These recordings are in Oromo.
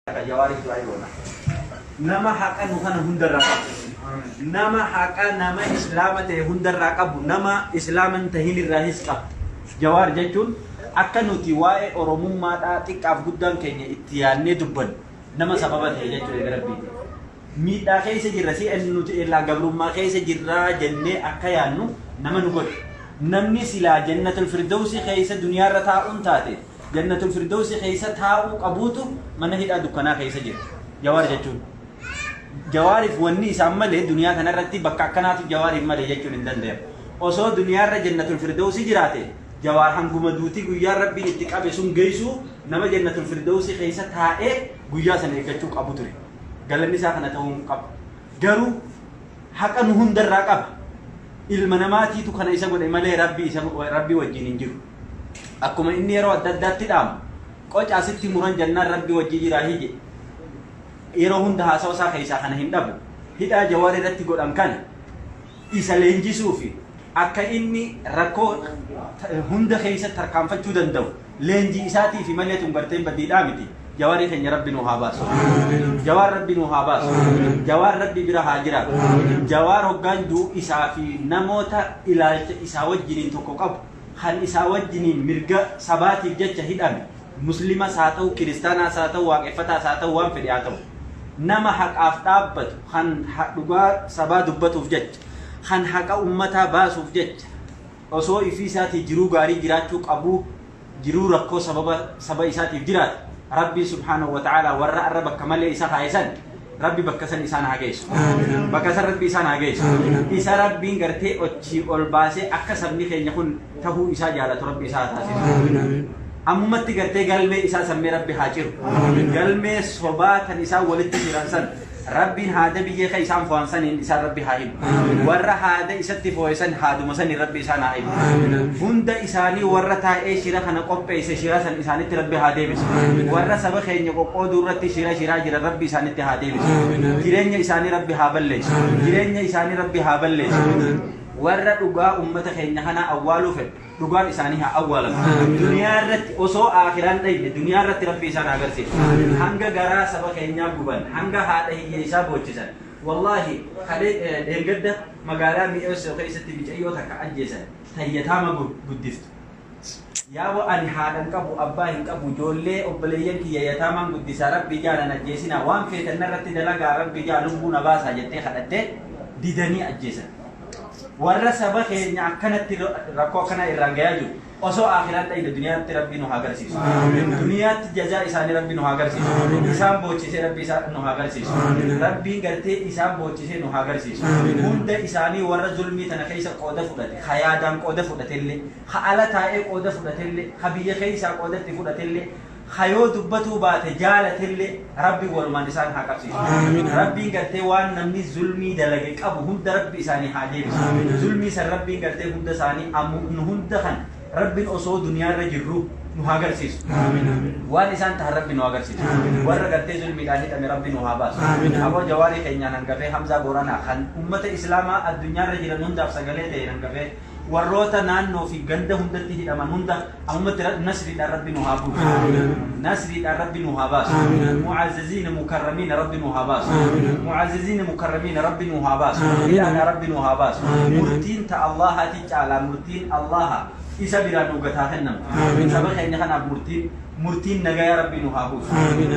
Haqa Jawaariif du'aa goona. Nama haqa nu kana hundarraa qabu. Nama haqa nama islaama ta'e hundarraa qabu. Nama islaama hin tahin irraahis qabu. Jawaar jechuun akka nuti waa'ee Oromummaadhaa xiqqaaf guddaan keenya itti yaadnee dubbannu nama sababa ta'e jechuudha eega Rabbiitiin. Miidhaa keessa jirra si nuti illaa gabrummaa keessa jirra jennee akka yaadnu nama nu godhe. Namni silaa jannatul firdawsi keessa duniyaarra taa'uun taate Jannatul Firdawsi keessa taa'uu qabuutu mana hidhaa dukkanaa keessa jira. Jawaar jechuun. Jawaariif wanni isaan malee duniyaa kanarratti bakka akkanaatu Jawaariif malee jechuun hin danda'amu. Osoo duniyaarra Jannatul Firdawsi jiraate Jawaar hanguma duutii guyyaan Rabbiin itti qabe sun geessuu nama Jannatul Firdawsi keessa taa'ee guyyaa sana eeggachuu qabu ture. Galanni isaa kana ta'uu hin qabu. Garuu haqa nu hundarraa qaba. Ilma namaatiitu kana isa godhe malee Rabbi isa Rabbi wajjin hin jiru. Akkuma inni yeroo adda addaatti dhaamu, qoca sitti muran jennaan Rabbi wajji jiraahi jedhe. Yeroo hunda haasawa isaa keessaa kana hin dhabu. Hidhaa Jawaar irratti godhan kana isa leenjisuu fi akka inni rakkoo hunda keessa tarkaanfachuu danda'u leenjii isaatiifi malee tun garteen badiidhaa miti. Jawaarii keenya Rabbi nuu haa baasu. Jawaar Rabbi nuu haa baasu. Jawaar Rabbi bira haa jiraatu. Jawaar hoggaan du'u isaa fi namoota ilaalcha isaa wajjiniin tokko qabu kan isaa wajjiniin mirga sabaatiif jecha hidhame, Muslimas haa ta'u, Kiristaanaas haa ta'u, Waaqeffataas haa ta'u, waan fedhe haa ta'u. Nama haqaaf dhaabbatu, kan dhugaa sabaa dubbatuuf jecha, kan haqa ummataa baasuuf jecha, osoo ifii isaatii jiruu gaarii jiraachuu qabuu jiruu rakkoo sababa saba isaatiif jiraate, Rabbiin subhaanahu wa ta'aalaa warra arra bakka malee isa kaaye san Rabbi bakka san isaan haa geessu. Bakka san Rabbi isaan haa geessu. Isa Rabbiin gartee ochii ol baasee akka sabni keenya kun tahuu isaa jaalatu Rabbi isaa haa taasisu. Ammumatti gartee galmee isaa sammee Rabbi haa ciru. Galmee sobaa tan isaan walitti jiran san Rabbiin haada biyyee ka isaan fo'an saniin isaan Rabbi haa himu. Warra haada isatti fo'e san haaduma saniin Rabbi isaan haa himu. Hunda isaanii warra taa'ee shira kana qopheesse shira san isaanitti Rabbi haa deebisu. Warra saba keenya qoqqooduu irratti shira shiraa jiran Rabbi isaanitti haa deebisu. Jireenya isaanii Rabbi haa balleessu. Jireenya isaanii Rabbi haa balleessu. Warra dhugaa ummata keenya kanaa awwaaluu fedhu dhugaan isaanii haa awwaalamtu. Duniyaa irratti osoo aakhiraan dhayne duniyaa irratti Rabbi isaan haa agarsiisu. Hanga garaa saba keenyaa guban, hanga haadha hiyyeessaa boochisan. Wallaahi kalee dheengadda magaalaa Mi'eessoo keessatti micayyoo takka ajjeesan tan yataama guddiftu. Yaaboo ani haadha hin qabu, abbaa hin qabu, ijoollee obboleeyyan kiyya yataamaan guddisaa Rabbii jaa nan ajjeesinaa waan feetan narratti dalagaa Rabbii jaa lubbuu na baasaa jettee kadhattee didanii ajjeesan. Warra saba keenya akkanatti rakkoo akkanaa irraan gayaa jiru osoo aakhiraan dhayne duniyaatti Rabbi nu haa garsiisu. Duniyaatti jazaa isaanii Rabbi nu haa garsiisu. Isaan boochisee Rabbi isaan nu haa garsiisu. Rabbiin gartee isaan boochisee nu haa garsiisu. Hunda isaanii warra zulmii tana keessa qooda fudhate, ka yaadaan qooda fudhatellee, ka ala taa'ee qooda fudhatellee, ka biyya keessaa qooda itti fudhatellee, ka yoo dubbatuu baate jaalatellee Rabbiin walumaan isaan haa qabsiisu. Rabbiin gartee waan namni zulmii dalage qabu hunda Rabbi isaanii haa deebisu. Zulmii san Rabbiin gartee hunda isaanii ammu nu hunda kan Rabbiin osoo duniyaarra jirru nu haa garsiisu. Waan isaan tahan Rabbi nu haa garsiisu. Warra gartee zulmiidhaan hidhame Rabbi nu haa baasu. Aboo Jawaarii keenyaan hangafee Hamzaa Booranaa kan ummata Islaamaa addunyaarra jiran hundaaf sagalee ta'een hangafee Warroota naannoo fi ganda hundatti hidhaman hunda ammumatti nasriidhaan Rabbi nu haa buusu. Nasriidhaan Rabbi nu haa baasu. Mu'azzaziina mukarramiina Rabbi nu haa baasu. Mu'azzaziina mukarramiina Rabbi nu haa baasu. Hidhaadhaa Rabbi nu haa baasu. Murtiin ta Allaahati caalaa murtiin Allaaha isa biraa nu gataa kennamtu. Saba keenya kanaaf murtiin murtiin nagayaa Rabbi nu haa buusu.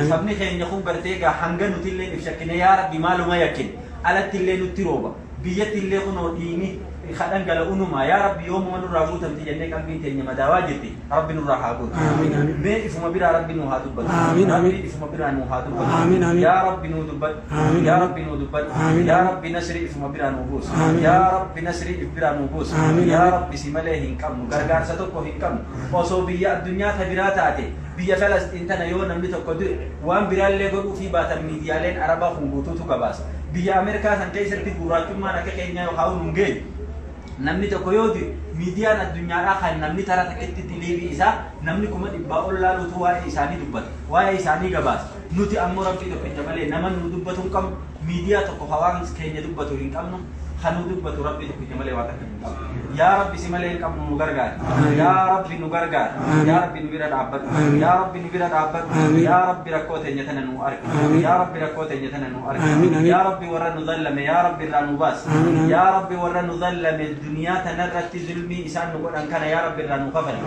Sabni keenya kun gartee egaa hanga nutillee if shakkine yaa Rabbi maaluma yakkin alatti illee nutti rooba. Biyyatti illee kunoo dhiigni ka dhangala'u numa. Yaa Rabbi yoomuma nurraa guutamti jennee qalbiin teenya madaawaa jirti. Rabbi nurraa haa guutu. Aamiin, aamiin. Mee ifuma biraa Rabbi nuu haa dubbatu. Aamiin, aamiin. Rabbi ifuma biraa nuu haa dubbatu. Aamiin, aamiin. Yaa Rabbi nuu dubbadhu. Aamiin, Yaa aamiin. Rabbi nuu dubbadhu. Aamiin, Yaa aamiin. Rabbi nasri ifuma biraa nuu buusi. Aamiin, Yaa aamiin. Rabbi nasri if biraa nuu buusi. Aamiin, Yaa aamiin. Rabbi si malee hin qabnu. Gargaarsa tokko hin qabnu. Osoo biyya addunyaa ta biraa taate biyya Falasxiin tana yoo namni tokko du'e waan biraallee godhuufii baatan miidiyaaleen Arabaa kun guutuutu gabaasa. Biyya Ameerikaa san keessatti gurraachummaan akka keenyaa yookaan nun geenye. Namni tokko yoo du'e miidiyaan addunyaadhaa kan namni tara takkitti diliirii isaa namni 100,000 ol laaluutu waa'ee isaanii dubbata. Waa'ee isaanii gabaasa. Nuti ammoo Rabbii tokkicha malee nama nu dubbatu hin qabnu. Miidiyaa tokko ka waan keenya dubbatu hin qabnu. Kan nu dubbatu Rabbi tokkicha malee waa takka hin qabu. Yaa Rabbi, si malee hin qabnu, nu gargaari. Yaa Rabbi, nu gargaari. Yaa Rabbi, nu bira dhaabbadhu. Yaa Rabbi, nu bira dhaabbadhu. Yaa Rabbi, rakkoo teenya tana nu argi. Yaa Rabbi, rakkoo teenya tana nu argi. Yaa Rabbi, warra nu zallame, yaa Rabbi, irraa nu baasi. Yaa Rabbi, warra nu zallame duniyaa tanarratti zulmii isaan nu godhan kana, yaa Rabbi, irraa nu kafali.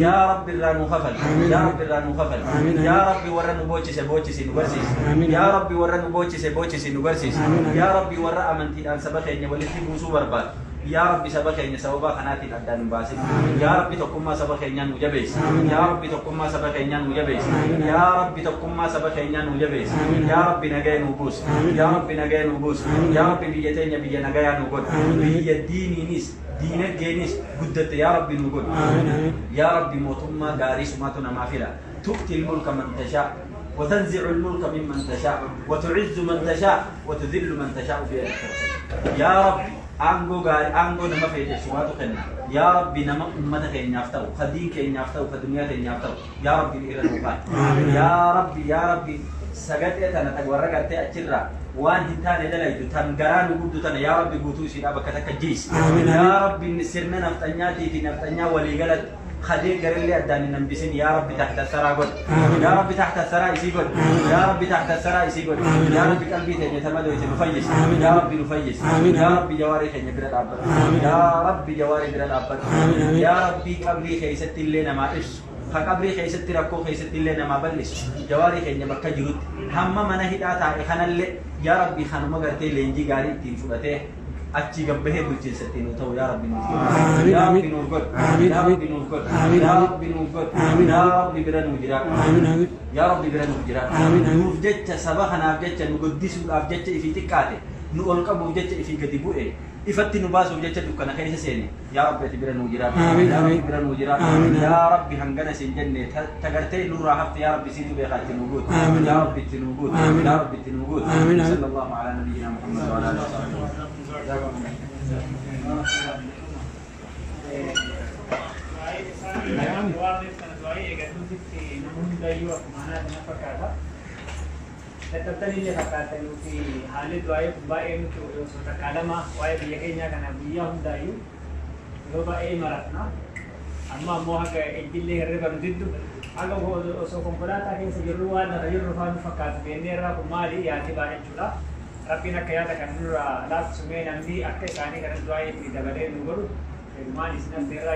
Yaa Rabbi, irraa nu kafali. Yaa Rabbi, irraa nu kafali. Yaa Rabbi, warra nu boochise boochisi, nu barsiisi. Yaa Rabbi, warra nu boochise boochisi, nu barsiisi. Yaa Rabbi, warra amantiidhaan saba keenya walitti buusuu barbaadu, yaa Rabbi, saba keenya sababa kanaatiin addaan hin baasin. Yaa Rabbi, tokkummaa saba keenyaa nu jabeessi. Yaa Rabbi, tokkummaa saba keenyaa nu jabeessi. Yaa Rabbi, tokkummaa saba keenyaa nu jabeessi. Yaa Rabbi, nagaya nu buusi. Yaa Rabbi, nagaya nu buusi. Yaa Rabbi, biyya teenya biyya nagayaa nu godhi. Biyya diiniinis diinagdeenis guddatte, yaa Rabbi, nu godhi. Yaa Rabbi, mootummaa gaarii sumaatu namaa fila. تؤتي الملك من تشاء وتنزع الملك ممن تشاء وتعز من تشاء وتذل من تشاء بيدك الخير. يا ربي، aangoo gaarii, aangoo nama feete sumaatu kenna. Yaa Rabbi, nama ummata keenyaaf ta'u, ka diin keenyaaf ta'u, ka duniyaa keenyaaf ta'u, yaa Rabbi, irra nuu kaa'e. Yaa Rabbi, yaa Rabbi, sagaxee tana ta warra gartee achirraa waan hin taane dalaydu tan garaa nu gubdu tana, yaa Rabbi, guutuu isiidhaa bakka takka jiisi. Yaa Rabbi, sirna nafxanyaatii fi nafxanyaa waliigalatti khadee garillee addaan hin hambisin. Yaa Rabbi, تحت الثرى godhi. Yaa Rabbi, تحت الثرى isii godhi. Yaa Rabbi, تحت الثرى isii godhi. Yaa Rabbi, qalbii teenya tamadoyte nu fayyisi. Yaa Rabbi, nu fayyisi. Yaa Rabbi, Jawaarii keenya bira dhaabbadhu. Yaa Rabbi, Jawaarii bira dhaabbadhu. Yaa Rabbi, qabrii keessatti illee namaa ibsu, ka qabrii keessatti rakkoo keessatti illee namaa bal'isu, Jawaarii keenya bakka jirutti hamma mana hidhaa taa'e kanallee, yaa Rabbi, kanuma gartee leenjii gaarii ittiin fudhatee achi gabbahee bulchiinsa ittiin nuu ta'u, yaa Rabbi, nuuf godhi. Yaa Rabbi, nuuf godhi. Yaa Rabbi, nuuf godhi. Yaa Rabbi, nuuf godhi. Yaa Rabbi, bira nuu jiraadhu. Yaa Rabbi, bira nuuf jiraadhu. Nuuf jecha, saba kanaaf jecha, nu guddisuudhaaf jecha ifii xiqqaate, nu ol qabuuf jecha ifii gadi bu'e, ifatti nu baasuuf jecha dukkana keessa seene. Yaa Rabbi, ati bira nuu jiraadhu. Yaa Rabbi, bira nuu jiraadhu. Yaa Rabbi, hangana siin jenne tagartee nurraa hafte, yaa Rabbi, siitu beekaa, itti nuu guutu. Yaa Rabbi, itti nuu guutu. Yaa Rabbi, itti nuu guutu. صلى الله على نبينا محمد وعلى آله وصحبه. Waan sana du'aa'ii eegalluutitti nama hundayyuu akkuma anaati na fakkaata. Dadhabtanii illee fakkaatanii fi haalli du'aa'ii kun baay'ee nuti osoo takkaa lama waa'ee biyya keenyaa kana guyyaa hundaayyuu yeroo baay'ee maratna. Amma ammoo haga ejjillee hirriba nu diddu, haga osoo konkolaataa keessa jirru waan lafa jirru faa nu fakkaatu beennee irraa kun maali yaadni baay'achuudha. Rabbiin akka yaada kan nurraa laaffisumee namni akka isaanii kanas du'aa'ii itti dabalee nu godhu maali isin affeerraa.